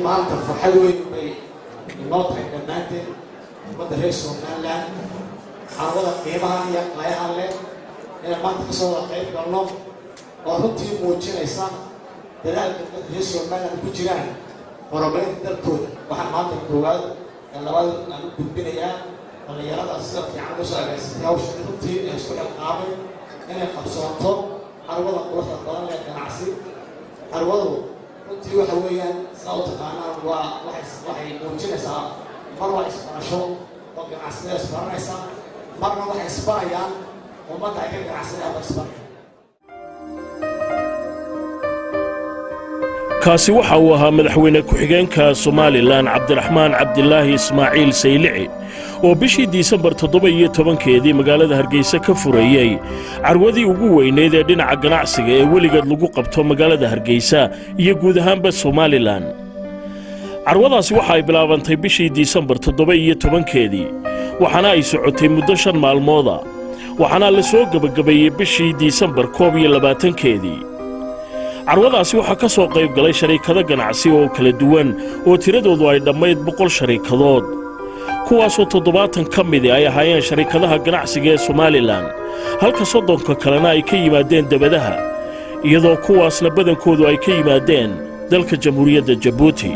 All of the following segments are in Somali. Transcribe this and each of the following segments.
Maanta farxad weyn bay inoo tahay dhammaanteen ummadda reer Somaliland carwada qiimaha iyo qaayaha leh inaan maanta kasoo wada qayb galno, oo runtii muujinaysa dadaalka dadka reer Somaliland ku jiraan horumarinta dalkooda. Waxaan maanta koowaad ee labaad aan u gudbinayaa dhallinyarada sida fiican uga soo agaasatay hawsha, runtii ee isku xilqaamay inay qabsoonto carwada quruxda badan leh ganacsi. Carwadu runtii waxa weeyaan, sidaa u taqaanaan, waa waxay muujinaysaa mar waa isbarasho oo ganacsiyada isbaranaysa, marna waxay isbarayaan ummadda ay ka ganacsanayaan ba isbarayaan. Kaasi waxa uu ahaa madaxweyne ku-xigeenka Somaliland Cabdiraxmaan Cabdilaahi Ismaaciil Saylici, oo bishii Disembar 17-keedii magaalada Hargeysa ka furayey carwadii ugu weynayd ee dhinaca ganacsiga ee weligeed lagu qabto magaalada Hargeysa iyo guud ahaanba Somaliland. Carwadaasi waxa ay bilaabantay bishii Disembar 17-keedii, waxaana ay socotay muddo 5 maalmooda, waxaana la soo gebagabeeyey bishii Disembar 21-keedii. Carwadaasi waxaa ka soo qayb galay shariikado ganacsi oo kala duwan oo tiradoodu ay dhammayd 100 shariikadood, kuwaasoo 70 ka midi ay ahaayeen shariikadaha ganacsiga ee Somaliland, halka 30-ka kalena ay ka yimaadeen debadaha, iyadoo kuwaasna badankoodu ay ka yimaadeen dalka Jamhuuriyadda Jabuuti.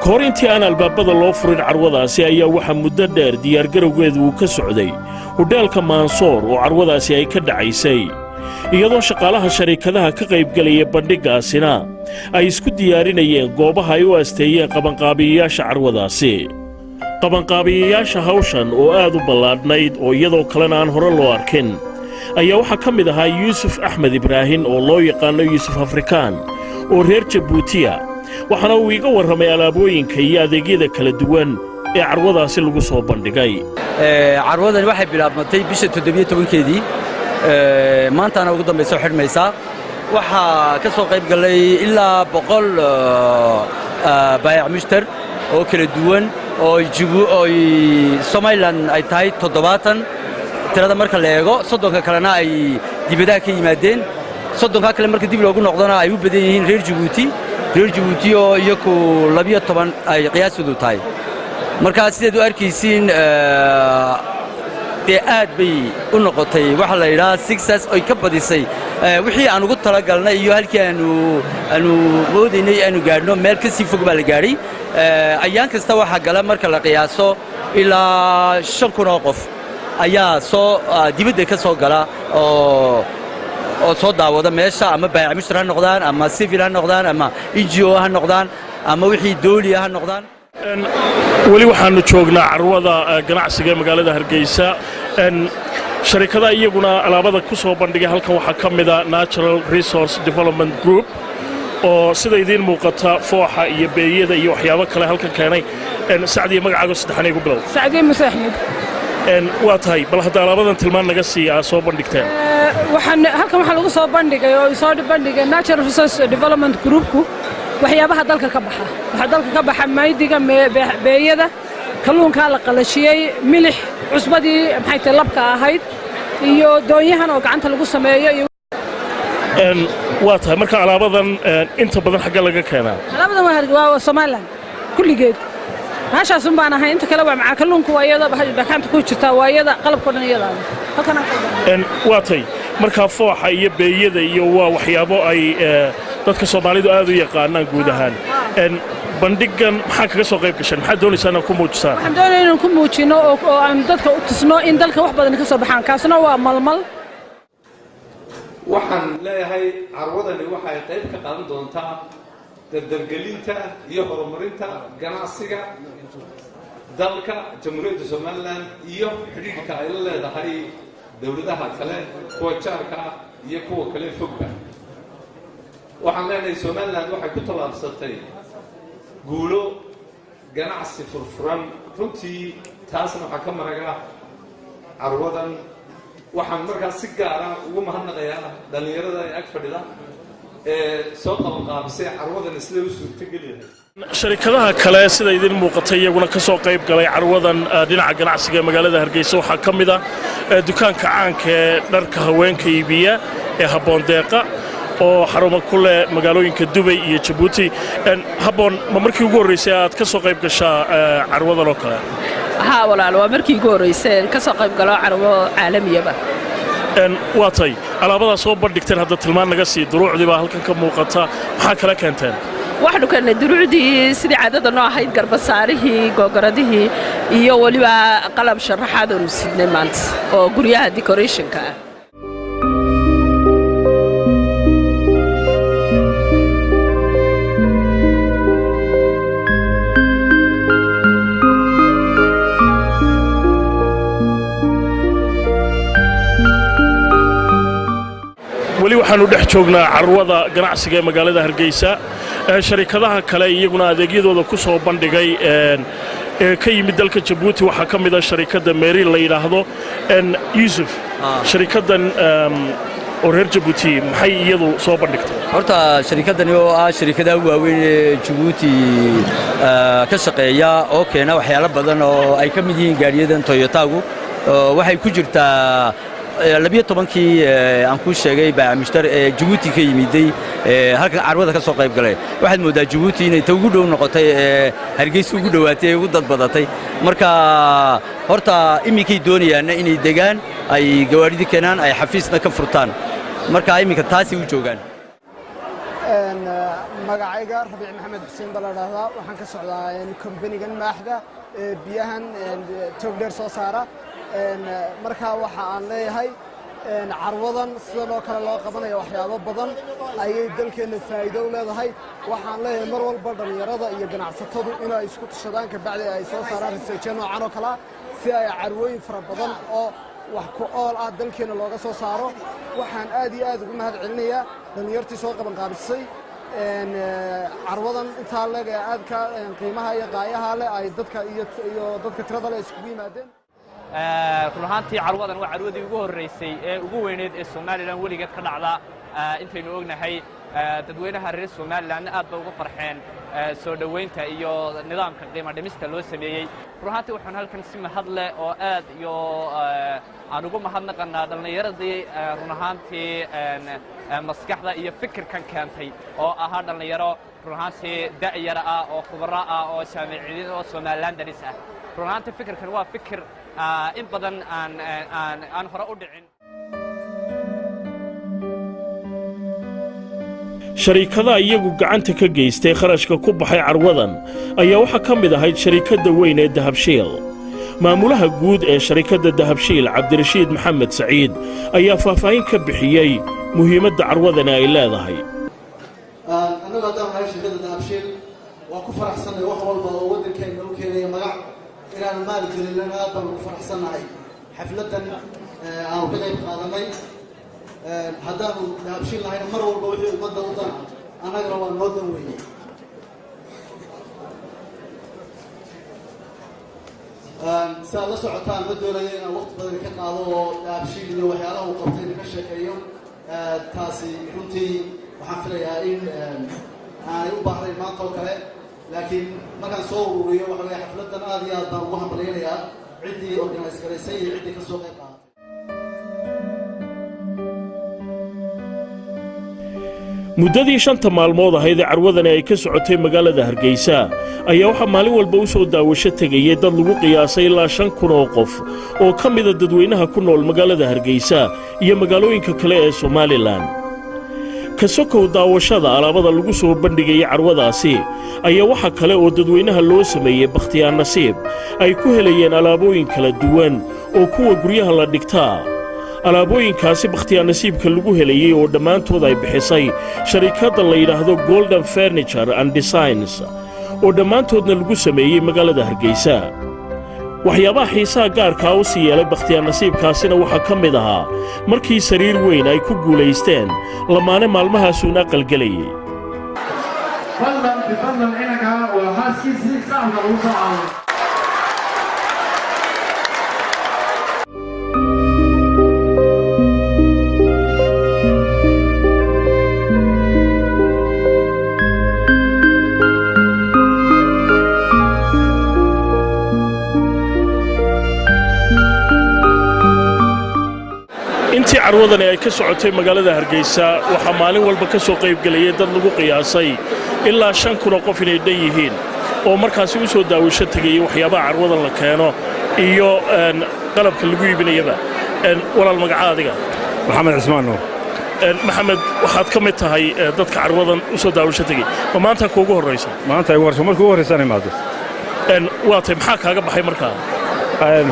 Ka hor intii aan albaabada loo furin carwadaasi ayaa waxaa muddo dheer diyaargarowgeedu uu ka socday hudheelka Maansoor oo carwadaasi ay ka dhacaysay, iyadoo shaqaalaha shariikadaha ka qaybgelaya bandhiggaasina ay isku diyaarinayeen goobaha ay u asteeyeen qabanqaabiyayaasha carwadaasi. Qabanqaabiyayaasha hawshan oo aad u ballaadhnayd oo iyadoo kalena aan hore loo arkin ayaa waxaa ka mid ahaa Yuusuf Axmed Ibraahin oo loo yaqaano Yuusuf Afrikaan oo reer Jabuutiya, waxaana uu iiga warramay alaabooyinka iyo adeegyada kala duwan ee carwadaasi lagu soo bandhigay. Carwadani waxay bilaabmatay bisha 17-keedii, maantaana ugu dambaysa xidhmaysaa. Waxaa ka soo qayb galay ilaa 100 baayac mushtar oo kala duwan, oo Somaliland ay tahay 70 tirada marka la eego, 30-ka kalena ay dibadaha ka yimaadeen. 30-kaa kale marka dib loogu noqdona ay u badan yihiin reer Jabuuti, reer Jabuuti oo iyaku 12 ay qiyaastoodu tahay. Marka sidaad u arkaysiin, dee aad bay u noqotay waxaa la yidhaha success oy ka badisay wixii aan ugu talagalnay iyo halkii aanu moodaynay aanu gaadhno, meel ka sii fog baa la gaadhay. Ayaan kasta waxaa gala marka la qiyaaso ilaa 5000 oo qof ayaa soo dibadda ka soo gala oo soo daawada meesha, ama baayac mushtar ha noqdaan, ama civil ha noqdaan, ama NGO ha noqdaan, ama wixii dooliya ha noqdaan. Weli waxaannu joognaa carwada ganacsiga ee magaalada Hargeysa. Sharikadaha iyaguna alaabada ku soo bandhigay halkan waxaa ka mida Natural Resource Development Group, oo sida idiin muuqata fooxa iyo beeyada iyo waxyaabo kale halkan keenay. Sacdiya, magacaago saddexan igu bilow. Sacdiye Muse Axmed. Waa tahay, bal hadda alaabadan tilmaan naga sii aa soo bandhigteen. Waxaan halkan waxaa lagu soo bandhigay oo soo bandhigay Natural Resource Development Groupku waxyaabaha dalka ka baxa. Waxaa dalka ka baxa maydiga, beeyada, kalluunkaa la qalashiyey, milix, cusbadii maxay tahay labka ahayd, iyo doonyahan oo gacanta lagu sameeyo iyo Waa tahay, marka alaabadan inta badan xagga laga keenaa? Alaabadan waa Somaliland kulligeed, meeshaasun baan ahay. Inta kale waa macaa kalluunku, waa iyada gacanta ku jirtaa, waa iyada qalabkao dhan iyada halkan. Waa tay, markaa fooxa iyo beeyada iyo waa waxyaabo ay dadka Soomaalidu aad u yaqaanaan guud ahaan. Bandhigan maxaa kaga soo qayb gasheen? Maxaad doonaysaa inaad ku muujisaan? Waxaan doonaya inaan ku muujino oo aan dadka u tusno in dalka wax badan ka soo baxaan, kaasna waa malmal. Waxaan leeyahay carwadani waxay qayb ka qaadan doontaa dardargelinta iyo horumarinta ganacsiga dalka Jamhuuriyadda Somaliland iyo xidhiidhka ay la leedahay dowladaha kale, kuwa jaarka ah iyo kuwa kale fogba. Waxaan leenahay Somaliland waxay ku tallaabsatay guulo ganacsi furfuran runtii, taasna waxaa ka maraga carwadan. Waxaan markaas si gaara ugu mahadnaqayaa dhallinyarada ee ag fadhida ee soo qabanqaabisay carwadani siday u suurtogeliyahay. Sharikadaha kale sida idin muuqatay iyaguna ka soo qayb galay carwadan dhinaca ganacsiga ee magaalada Hargeysa waxaa ka mid ah dukaanka caanka ee dharka haweenka iibiya ee Habboon Deeqa, Oo xarumo ku leh magaalooyinka Dubay iyo Jabuuti. Habboon, ma markii ugu horraysay aad ka soo qayb gashaa carwadan oo kale? Haa walaal, waa markii ugu horraysay ka soo qayb galo carwo caalamiyaba. Waa tay, alaabadaa soo bandhigteen hadda tilmaan naga sii. Duruucdii baa halkan ka muuqata, maxaa kala keenteen? Waxaanu keennay duruucdii sidii caadada noo ahayd, garbasaarihii, googoradihii iyo weliba qalab sharaxaad oonu sidnay maanta oo guryaha decorationka ah. Weli waxaannu dhex joognaa carwada ganacsiga ee magaalada Hargeysa. Sharikadaha kale iyaguna adeegyadooda ku soo bandhigay ee ka yimid dalka Jabuuti waxaa ka mid a sharikadda Meri la yidhaahdo. Yuusuf, sharikaddan oo reer Jabuuti maxay iyadu soo bandhigtay? Horta sharikaddani oo ah sharikadaha ugu waaweyn ee Jabuuti ka shaqeeya oo keena waxyaalo badan oo ay ka mid yihiin gaariyadan Toyotagu, waxay ku jirtaa 12-kii aan kuu sheegay baamushtar ee Jabuuti ka yimiday halkan carwada ka soo qayb galay. Waxaad mooddaa Jabuuti inay ta ugu dhow noqotay ee Hargeysa ugu dhowaatay ee ugu dad badatay. Marka horta iminkay doonayaanna inay degaan, ay gawaadhidi keenaan, ay xafiisna ka furtaan. Marka iminka taasay u joogaan. Magacayga Rabiic Maxamed Xuseen baa la dhahdaa. Waxaan ka socdaa kombanigan Maaxda ee biyahan Toogdheer soo saara. Markaa waxa aan leeyahay, carwadan sidan oo kale loo qabanayo waxyaabo badan ayay dalkeenna faa'iido u leedahay. Waxaan leeyahay, mar walba dhallinyarada iyo ganacsatadu inay isku tashadaan, kabacdi ay soo saaraan researchyo noocan oo kale ah, si ay carwooyin fara badan oo wax ku ool ah dalkeenna looga soo saaro. Waxaan aad iyo aad ugu mahad celinayaa dhallinyartii soo qabanqaabisay carwadan intaa leeg ee aadka qiimaha iyo qaayaha leh ay dadka iyo dadka tirada leh iskugu yimaadeen. Run ahaantii carwadan waa carwadii ugu horraysay ee ugu weyneed ee Somaliland weligeed ka dhacda intaynu ognahay. Dadweynaha reer Somalilandna aad bay uga farxeen soo dhoweynta iyo nidaamka qiimo dhimista loo sameeyey. Run ahaantii waxaan halkan si mahad leh oo aad iyo aan ugu mahadnaqanaa dhallinyaradii run ahaantii maskaxda iyo fikirkan keentay, oo ahaa dhallinyaro run ahaantii da'yara ah oo khubaro ah oo jaamiciyiin oo Somalilandaris ah. Run ahaantii fikirkan waa fikir in badan aan hore u dhicin. Shariikadaha iyagu gacanta ka geystay kharashka ku baxay carwadan ayaa waxaa ka mid ahayd sharikadda weyn ee Dahabshiil. Maamulaha guud ee sharikadda Dahabshiil, Cabdirashiid Maxamed Saciid, ayaa faahfaahin ka bixiyey muhiimadda carwadani ay leedahay. Annagu haddaan nahay shirkadda Dahabshiil, waa ku faraxsannahay wax walba oo waddankeenna u keenaya magac inaanu maalgelinana. Aad baan ugu faraxsannahay xafladdan aanu ka qayb qaadanay. Haddaanu Dahabshiil nahayna, mar walba wixii ummadda u dana annagana waa noo dan weeye. Si aad la socotaan, ma doonayo inaan waqti badan ka qaado oo Dahabshiil iyo waxyaalaha uu qabtay ka sheekeeyo. Taasi runtii waxaan filayaa in aanay u baahnayn maanta oo kale, laakiin markaan soo ururiyo, waxa weeye xafladdan aad iyo aad baan ugu hambalyaynayaa ciddii organise garaysay iyo ciddii ka soo qayb qaadatay. Muddadii 5-ta maalmood ahayd ee carwadani ay ka socotay magaalada Hargeysa ayaa waxaa maalin walba u soo daawasho tegayay dad lagu qiyaasay ilaa 5000 oo qof oo ka mida dadweynaha ku nool magaalada Hargeysa iyo magaalooyinka kale ee Somaliland. Ka sokow daawashada alaabada lagu soo bandhigayay carwadaasi ayaa waxaa kale oo dadweynaha loo sameeyey bakhtiyaar nasiib ay ku helayeen alaabooyin kala duwan oo kuwa guryaha la dhigtaa. Alaabooyinkaasi bakhtiyaar nasiibka lagu helayey oo dhammaantood ay bixisay sharikadda la yidhaahdo Golden Furniture and Designs, oo dhammaantoodna lagu sameeyey magaalada Hargeysa. Waxyaabaha xiisaha gaarkaa u sii yeelay bakhtiyaar nasiibkaasina waxaa ka mid ahaa markii sariir weyn ay ku guulaysteen lamaane maalmahaasuun aqalgelayay. Fadlan bifadlan, inanka waa xaaskiisii, sacabka lagu soo caawiyo. Intii Carwadani ay ka socotay magaalada Hargeysa, waxaa maalin walba ka soo qaybgelayay dad lagu qiyaasay ilaa 5,000 oo qof inay dhan yihiin, oo markaasi u soo daawasho tegayay waxyaabaha carwadan la keeno iyo qalabka lagu iibinayaba. Walaal, magaca adiga? Maxamed Cismaan Nuur. Maxamed, waxaad ka mid tahay dadka carwadan u soo daawasho tegay. Ma maanta kuugu horraysa? Maanta igu horraysa, markii ugu horraysaan imaado. Waa tay, maxaa kaaga baxay markaa?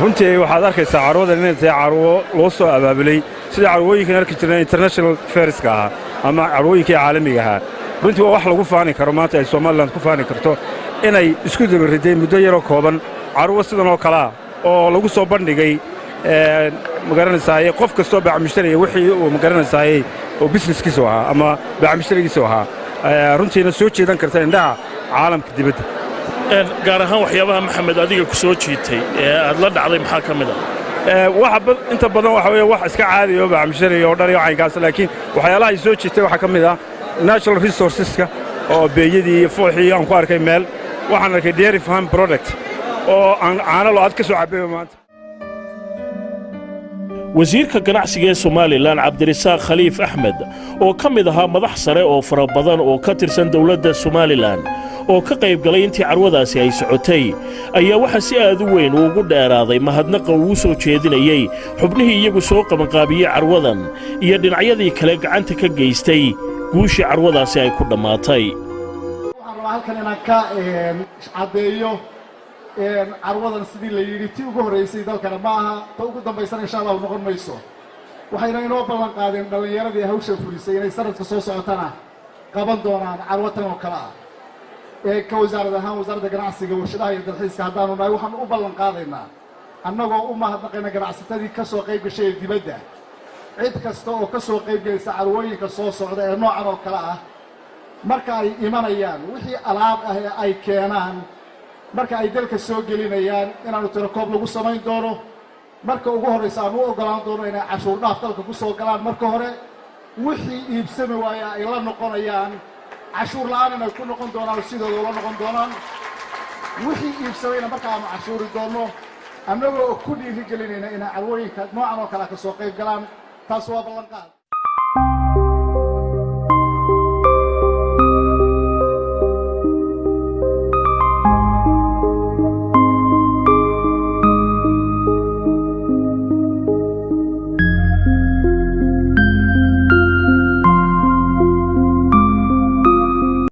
Runtii waxaad arkaysaa carwadan inay tahay carwo loo soo abaabulay sida carwooyinkan arki jirnay international fairska ahaa ama carwooyinkii caalamiga ahaa. Runtii waa wax lagu faani karo maanta ay Somaliland ku faani karto inay isku dabariday muddo yaroo kooban carwo sidan oo kalea oo lagu soo bandhigay, magaranaysaay, qof kastoo baacmushtariya wixii uu, magaranaysaay, oo businesskiisu ahaa ama baacmushtarigiisu ahaa, runtiina soo jeedan karta indhaha caalamka dibadda. Gaar ahaan waxyaabaha, Maxamed, adiga ku soo jiitay ee aad la dhacday maxaa ka mid ah? Waxa inta badan waxa weeye wax iska caadi oo baacmushtariya oo dhar iyo caynkaas, laakiin waxyaalaha ay soo jiitay waxaa ka mid ah natural resourceska oo beeyadii iyo fooxii aan ku arkay meel. Waxaan arkay dairy farm product oo aan caano lo aad ka soo cabbayba maanta. Wasiirka ganacsiga ee Somaliland, Cabdirasaaq Khaliif Axmed, oo ka mid ahaa madax sare oo fara badan oo ka tirsan dowladda Somaliland oo ka qayb galay intii carwadaasi ay socotay, ayaa waxaa si aad u weyn ugu dheeraaday mahadnaqa uu soo jeedinayey xubnihii iyagu soo qabanqaabiyey carwadan iyo dhinacyadii kale gacanta ka geystay guushii carwadaasi ay ku dhammaatay. Waxaan rabaa halkan inaan ka caddeeyo carwadan, sidii la yidhi, tii ugu horraysay dalkana ma aha, ta ugu dambaysana insha Allahu noqon mayso. Waxayna inoo ballan qaadeen dhallinyaradii hawsha fulisay inay sanadka soo socotana qaban doonaan carwo tan oo kale ah. Ee ka wasaarad ahaan, Wasaaradda Ganacsiga, Warshadaha iyo Dalxiiska haddaanu nahay, waxaanu u ballan qaadaynaa, annagoo u mahadnaqayna ganacsatadii ka soo qayb gashay ee dibadda, cid kasta oo ka soo qayb gelaysa carwooyinka soo socda ee noocan oo kale ah, marka ay imanayaan, wixii alaab ah ee ay keenaan marka ay dalka soo gelinayaan, inaannu tirakoob lagu samayn doono. Marka ugu horraysa aanu u oggolaan doono inay cashuur dhaaf dalka ku soo galaan marka hore, wixii iibsami waaya ay la noqonayaan cashuur la'aan inay ku noqon doonaan oo sidooda ula noqon doonaan, wixii iibsamayna marka aanu cashuuri doonno, annagoo ku dhiiri gelinayna inay carwooyinka noocan oo kale ka soo qayb galaan. Taas waa ballanqaad.